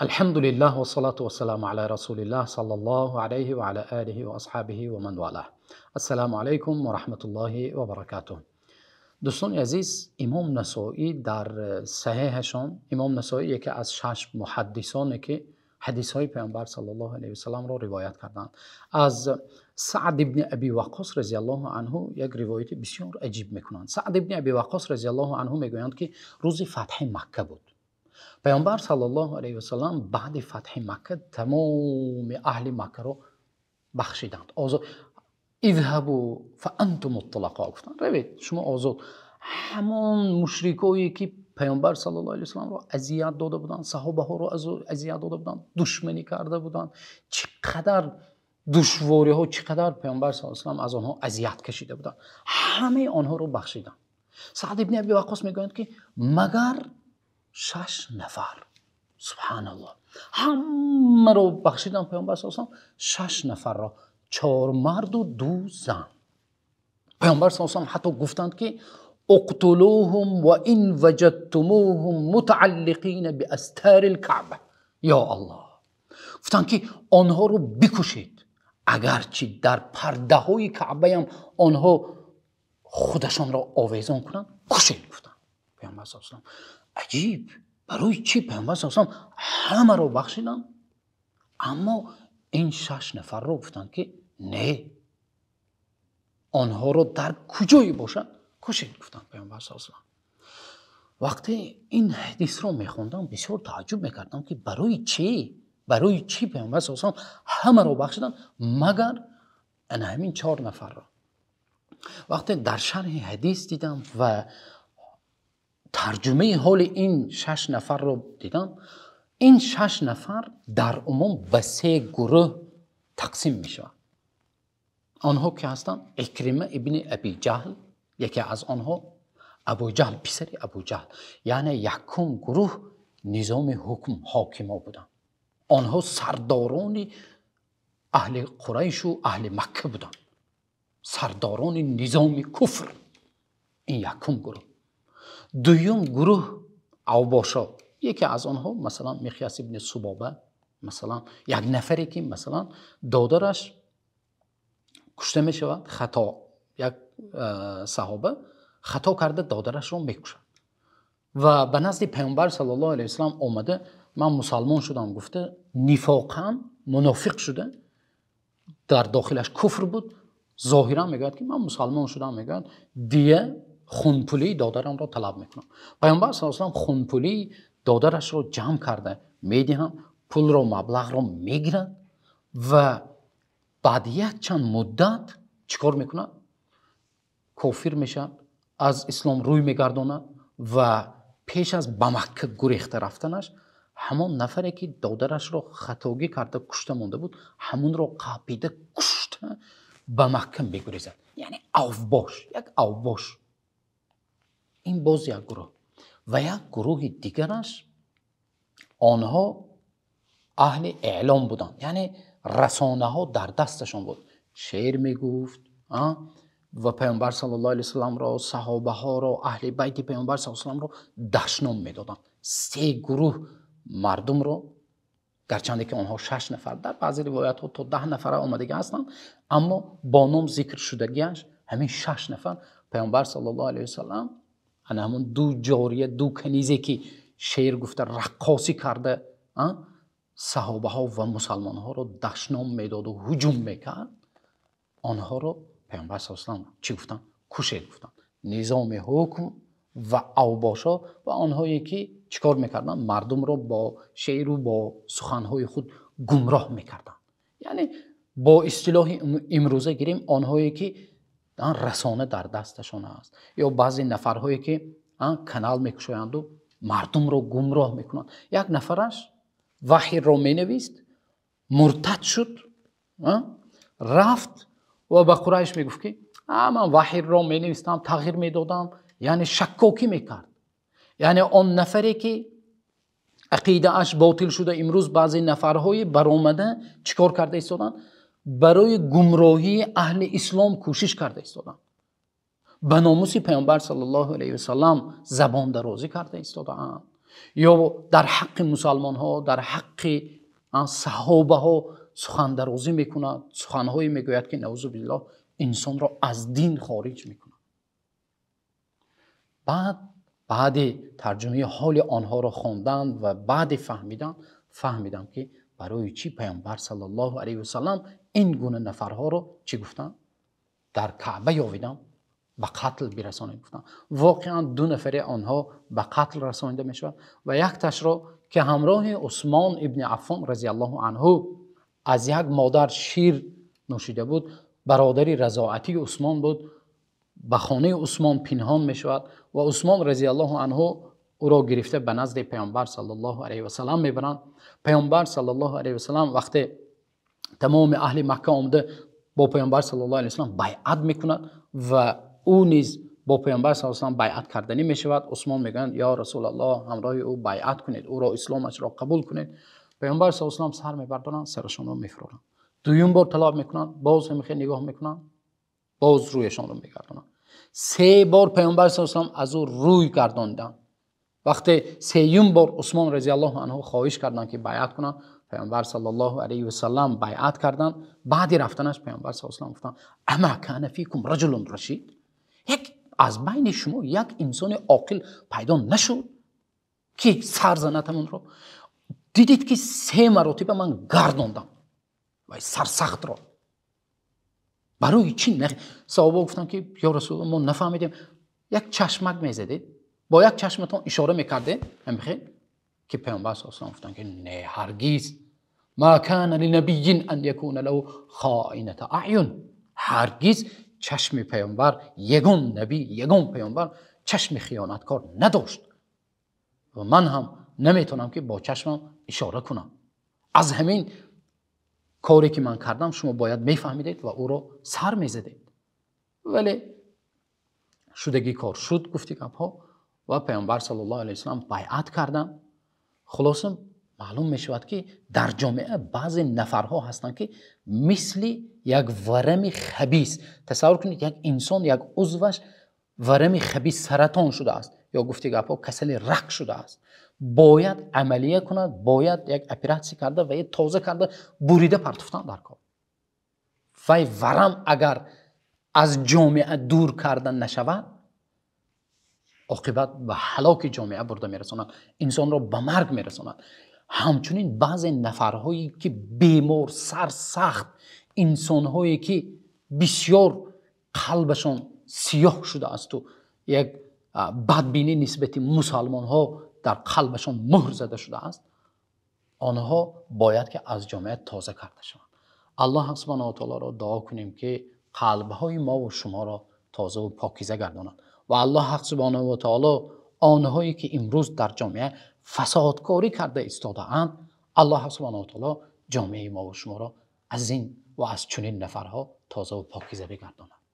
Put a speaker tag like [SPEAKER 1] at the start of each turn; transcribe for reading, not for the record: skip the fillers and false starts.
[SPEAKER 1] Алҳамдулиллаҳ вассалату вассаламу ала расулиллаҳ саллаллоҳу алайҳи ва ала олиҳи ва асҳобиҳи ва ман валаҳ. Ассалому алайкум ва раҳматуллоҳи ва баракатуҳ. Дӯстони азиз, Имом Насоӣ дар саҳеҳашон, Имом Насоӣ яке аз 6 муҳаддисоне ки ҳадисҳои Паёмбар саллаллоҳу алайҳи васалламро ривоят карданд, аз Саъд ибни Абӣ Ваққос разияллоҳу анҳу як ривояти бисёр аҷиб мекунанд. Саъд ибни Абӣ Ваққос разияллоҳу анҳу мегӯянд ки рӯзи фатҳи Макка буд. Паёмбар саллаллоҳу алайҳи васаллам баъди фатҳи Макка тамоми аҳли Маккаро бахшиданд. Озод اذهبوا فأنتم الطلقاء гуфтанд, равед, шумо озод. Ҳамон мушрикое ки Паёмбар саллаллоҳу алайҳи васалламро азият дода буданд, саҳобаҳоро азият дода буданд, душманӣ карда буданд, чӣ қадар душвориҳо, чӣ қадар Паёмбар саллаллоҳу алайҳи васаллам аз онҳо азият кашида буданд, ҳамаи онҳоро бахшиданд. Саъд ибни Абӣ Ваққос мегӯянд ки магар 6 нафар. Субҳаналлоҳ, ҳамаро бахшиданд Паёмбар саллаллоҳу алайҳи васаллам, 6 нафарро, 4 марду 2 зан. Паёмбар саллаллоҳу алайҳи васаллам ҳатто гуфтанд ки اقتلوهم وإن وجدتموهم متعلقين بأستار الكعبة. ё Аллоҳ, гуфтанд ки онҳоро бикушед, агарчи дар пардаҳои Каъбаям онҳо худашонро овезон кунанд, кушед, гуфтанд Паёмбар саллаллоҳу алайҳи васаллам. Аҷиб, барои чӣ Паёмбар саллаллоҳу алайҳи васаллам ҳамаро бахшиданд, аммо ин 6 нафарро гуфтанд ки не, онҳоро дар куҷое бошад кушед, гуфтанд Паёмбар саллаллоҳу алайҳи васаллам. Вақте ин ҳадисро мехондам, бисёр тааҷҷуб мекардам ки барои чӣ, барои чӣ Паёмбар саллаллоҳу алайҳи васаллам ҳамаро бахшиданд магар ана ҳамин 4 нафарро. Вақте дар шарҳи ҳадис дидам ва тарҷумаи ҳоли ин 6 нафарро дидам, ин 6 нафар дар умум ба 3 гурӯҳ тақсим мешаванд. Онҳо ки ҳастанд? Икрима ибни Абӣ Ҷаҳл, яке аз онҳо Абу Ҷаҳл, писари Абу Ҷаҳл. Яъне якум гурӯҳ низоми ҳукм ҳокимо буданд. Онҳо сардорони аҳли Қурайшу аҳли Макка буданд, сардорони низоми куфр. Ин якум гурӯҳ. Дуюм гурӯҳ авбошо, яке аз онҳо масалан Миқёс ибни Субоба, масалан як нафаре ки масалан додараш кушта мешавад, хато, як саҳоба хато карда додарашро мекушад ва ба назди Паёмбар саллаллоҳу алайҳи васаллам омада, ман мусалмон шудам гуфта, нифоқан мунофиқ шуда, дар дохилаш куфр буд, зоҳиран мегӯяд ки ман мусалмон шудам, мегӯяд дия хунпулии додарамро талаб мекунам. Паёмбар саллаллоҳу алайҳи васаллам хунпулии додарашро ҷамъ карда медиҳам, пулро, маблағро мегирад ва баъд якчанд муддат чӣ кор мекунад? Кофир мешавад, аз ислом рӯй мегардонад ва пеш аз ба Макка гурехта рафтанаш ҳамон нафаре ки додарашро хатогӣ карда кушта монда буд, ҳамонро қапида кушта ба Макка мегурезад. Яъне авбош, як авбош. Ин боз як гурӯҳ. Ва як гурӯҳи дигараш онҳо аҳли эълом буданд, яъне расонаҳо дар дасташон буд. Шеър мегуфт ва Паёмбар саллаллоҳу алайҳи васалламро, саҳобаҳоро, аҳли байти Паёмбар саллаллоҳу алайҳи васалламро дашном медоданд. 3 гурӯҳ мардумро, гарчанде ки онҳо 6 нафар, дар баъзе ривоятҳо то 10 нафара омадагӣ ҳастанд, аммо бо ном зикр шудагиаш ҳамин 6 нафар. Паёмбар саллаллоҳу алайҳи васаллам ана ҳамон 2 ҷория, 2 канизе ки шеър гуфта раққосӣ карда саҳобаҳо ва мусалмонҳоро дашном медоду ҳуҷум мекард, онҳоро Паёмбар саллаллоҳу алайҳи васаллам чӣ гуфтанд? Кушед гуфтанд. Низоми ҳукм ва авбошо ва онҳое ки чӣ кор мекарданд? Мардумро бо шеъру бо суханҳои худ гумроҳ мекарданд. Яъне бо истилоҳи имрӯза гирем, онҳое ки расона дар дасташон аст, ё баъзе нафарҳое ки канал мекушоянду мардумро гумроҳ мекунанд. Як нафараш ваҳйро менавист, муртад шуд, рафт ва ба Қурайш мегуфт ки ман ваҳйро менавистам, тағйир медодам, яъне шаккокӣ мекард. Яъне он нафаре ки ақидааш ботил шуда, имрӯз баъзе нафарҳои баромада чӣ кор карда истоданд? Барои гумроҳии аҳли ислом кӯшиш карда истоданд. Ба номуси Паёмбар саллаллоҳу алайҳи васаллам забондарозӣ карда истодаанд. ё дар ҳаққи мусалмонҳо, дар ҳаққи саҳобаҳо сухандарозӣ мекунад, суханҳое мегӯяд, ки наузу биллоҳ инсонро аз дин хориҷ мекунад. Баъди тарҷумаи ҳоли онҳоро хондан ва баъди фаҳмидам, ки барои чӣ Пайғамбар саллаллоҳу алайҳи васаллам ин гуна нафарҳоро чӣ гуфтанд? Дар Каъба ёвидам, ба қатл бирасонед гуфтанд. Воқеан ду нафари онҳо ба қатл расонида мешавад ва якташро, ки ҳамроҳи Усмон ибни Аффон разияллоҳу анҳу аз як модар шир нӯшида буд, бародари разоатии Усмон буд, ба хонаи Усмон пинҳон мешавад ва Усмон разияллоҳу анҳу ӯро гирифта ба назди Пайғамбар саллаллоҳу алайҳи васаллам мебаранд. Пайғамбар саллаллоҳу алайҳи васаллам вақте тамоми аҳли Макка омада бо Пайғамбар саллаллоҳу алайҳи васаллам байъат мекунад ва ӯ низ бо Пайғамбар саллаллоҳу алайҳи васаллам байъат карданӣ мешавад. Усмон мегӯянд: ё Расулаллоҳ, ҳамроҳи ӯ байъат кунед, ӯро исломашро қабул кунед. Пайғамбар саллаллоҳу алайҳи васаллам сар мебардоранд, сарашонро мефуроранд. Дуюм бор талаб мекунанд, боз ҳам хеле нигоҳ мекунанд, боз рӯяшонро мегардонанд. Се бор Пайғамбар саллаллоҳу алайҳи васаллам аз ӯ рӯй гардонданд. Вақте сеюм бор Усмон разияллоҳу анҳу хоҳиш карданд, ки байъат кунанд, Пайғамбар саллаллоҳу алайҳи васаллам байъат карданд. Баъди рафтанаш Пайғамбар саллаллоҳу алайҳи васаллам гуфтанд: ама кана фикум раҷулун рашид, як аз байни шумо як инсони оқил пайдо нашуд, ки сар занад ҳамонро? Дидед, ки се маротиба ман гардондам вай сарсахтро. Барои чӣ? Саҳоба гуфтанд, ки ё Расулуллоҳ, мо нафаҳмидем. Як чашмак мезадед, бо як чашматон ишора мекардед, ҳамихел ки Пайғамбар саллаллоҳу алайҳи васаллам гуфтанд, ки не, ҳаргиз, ма кана линабийин ан якуна лаҳу хоината аъюн, ҳаргиз чашми Пайғамбар, ягон набӣ, ягон Пайғамбар чашми хиёнаткор надошт ва ман ҳам наметавонам, ки бо чашмам ишора кунам. Аз ҳамин коре, ки ман кардам, шумо бояд мефаҳмидед ва ӯро сар мезадед. Вале шудагӣ кор шуд, гуфти гапҳо, ва Пайғамбар саллаллоҳу алайҳи васаллам байъат карданд. Хулоса, маълум мешавад, ки дар ҷомеа баъзе нафарҳо ҳастанд, ки мисли як варами хабис. Тасаввур кунед, як инсон, як узваш варами хабис, саратон шудааст ё гуфти гапҳо касали рак шудааст, бояд амалия кунад, бояд як оператсия карда ва тоза карда бурида партофтан дар кор. Вай варам агар аз ҷомеа дур карда нашавад, оқибат ба ҳалоки ҷомеа бурда мерасонад, инсонро ба марг мерасонад. Ҳамчунин баъзе нафарҳое, ки бемор, сарсахт, инсонҳое, ки бисёр қалбашон сиёҳ шудаасту як бадбинӣ нисбати мусалмонҳо дар қалбашон муҳр зада шудааст, онҳо бояд ки аз ҷомеа тоза карда шаванд. Аллоҳ субҳонаҳу ва таолоро дуо кунем, ки қалбҳои мо ва шуморо тоза ва покиза гардонад ва Аллоҳ субҳонаҳу ва таоло онҳое, ки имрӯз дар ҷомеа фасодкорӣ карда истодаанд, Аллоҳ субҳонаҳу ва таоло ҷомеаи мо ва шуморо аз ин ва аз чунин нафарҳо тоза ва покиза бигардонад.